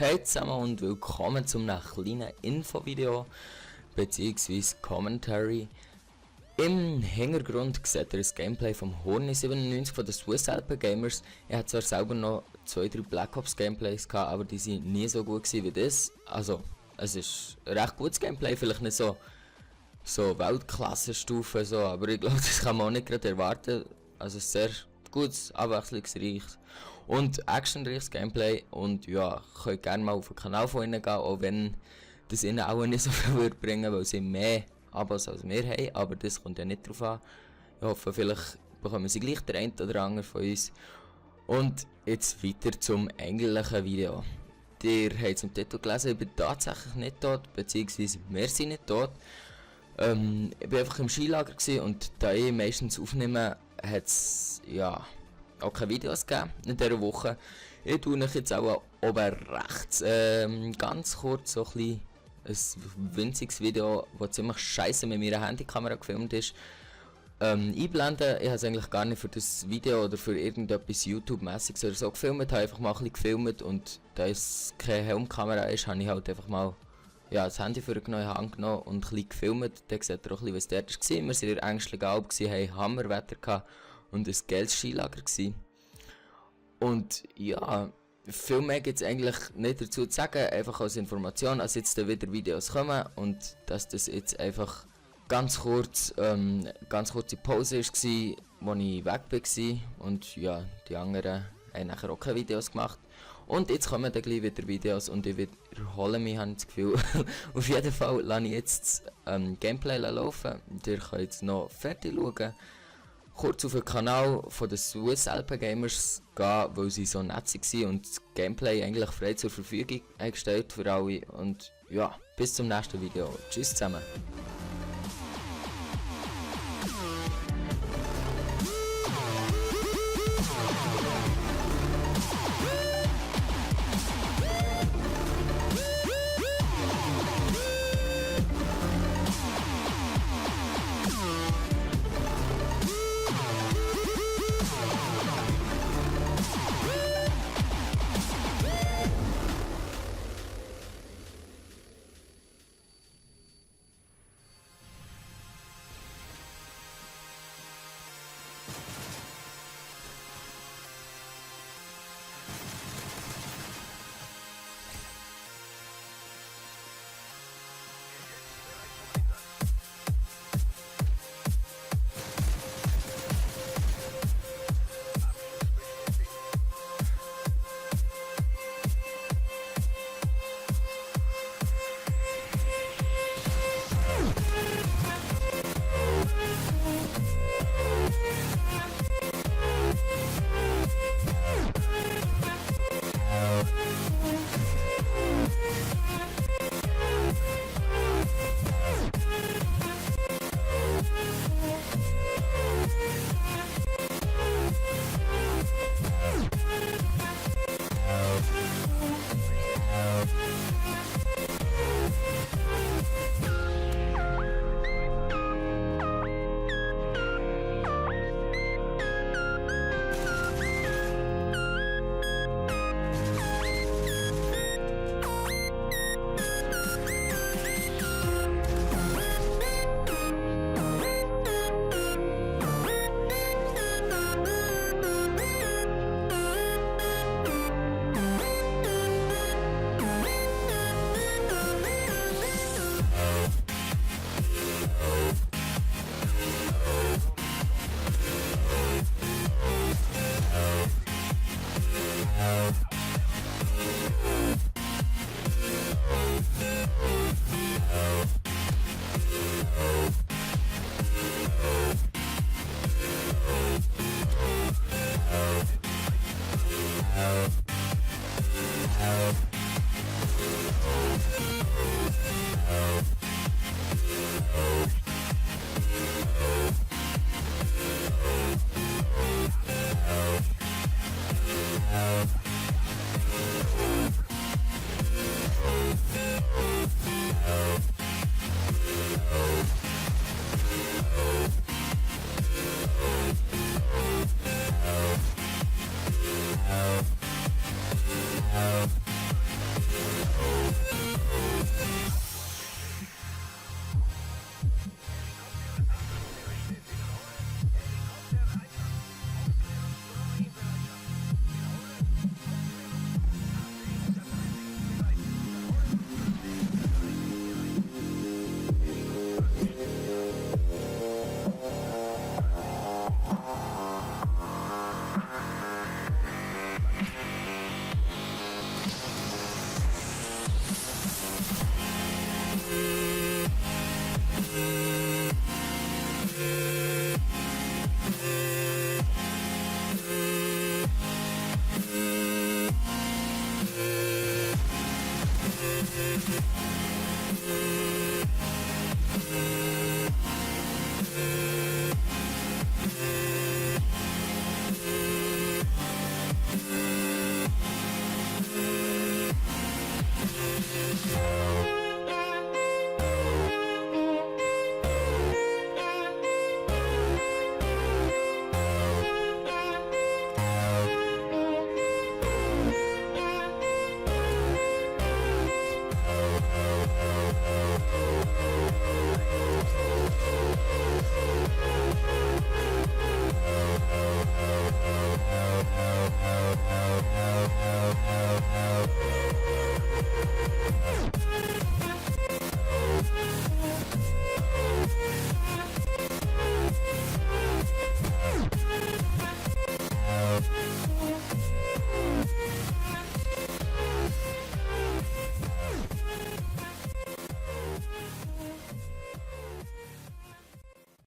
Hey zusammen und willkommen zum kleinen Infovideo bzw. Commentary. Im Hintergrund seht ihr das Gameplay vom Horny97 von den Swiss Alpen Gamers. Er hat zwar selber noch 2-3 Black Ops Gameplays gehabt, aber die sind nie so gut wie das. Also, es ist ein recht gutes Gameplay, vielleicht nicht so Weltklasse-Stufe, so, aber ich glaube, das kann man auch nicht gerade erwarten. Also sehr gutes, abwechslungsreiches und actionreiches Gameplay. Und ja, könnt gerne mal auf den Kanal von ihnen gehen, auch wenn das ihnen auch nicht so viel wird bringen, weil sie mehr Abos als wir haben, aber das kommt ja nicht drauf an. Ich hoffe, vielleicht bekommen sie gleich der eine oder andere von uns. Und jetzt weiter zum eigentlichen Video. Ihr habt es im Titel gelesen, ich bin tatsächlich nicht tot, beziehungsweise wir sind nicht tot. Ich war einfach im Skilager und da ich meistens aufnehme, hat es ja auch keine Videos gegeben in dieser Woche. Ich tue euch jetzt auch oben rechts ganz kurz so ein winziges Video, das ziemlich scheiße mit meiner Handykamera gefilmt ist, einblenden. Ich habe es eigentlich gar nicht für das Video oder für irgendetwas YouTube-mäßiges oder so gefilmt, habe einfach mal ein bisschen gefilmt und da es keine Helmkamera ist, habe ich halt einfach mal das Handy vorgenommen, Hand genommen und ein bisschen gefilmt. Dann seht ihr auch ein bisschen, was dort war. Wir waren in der Ängstlichen Alp, hatten Hammerwetter gehabt und ein geiles Skilager gewesen. Und ja, viel mehr gibt es eigentlich nicht dazu zu sagen, einfach als Information, als jetzt wieder Videos kommen und dass das jetzt einfach ganz kurze Pause war, wo ich weg war und ja, die anderen haben nachher auch keine Videos gemacht. Und jetzt kommen dann gleich wieder Videos und ich wiederhole mich, habe ich das Gefühl. Auf jeden Fall lasse ich jetzt das Gameplay laufen. Ihr könnt jetzt noch fertig schauen. Kurz auf den Kanal von den Swiss Alpen Gamers gehen, weil sie so nett waren und das Gameplay eigentlich frei zur Verfügung eingestellt für alle. Und ja, bis zum nächsten Video. Tschüss zusammen.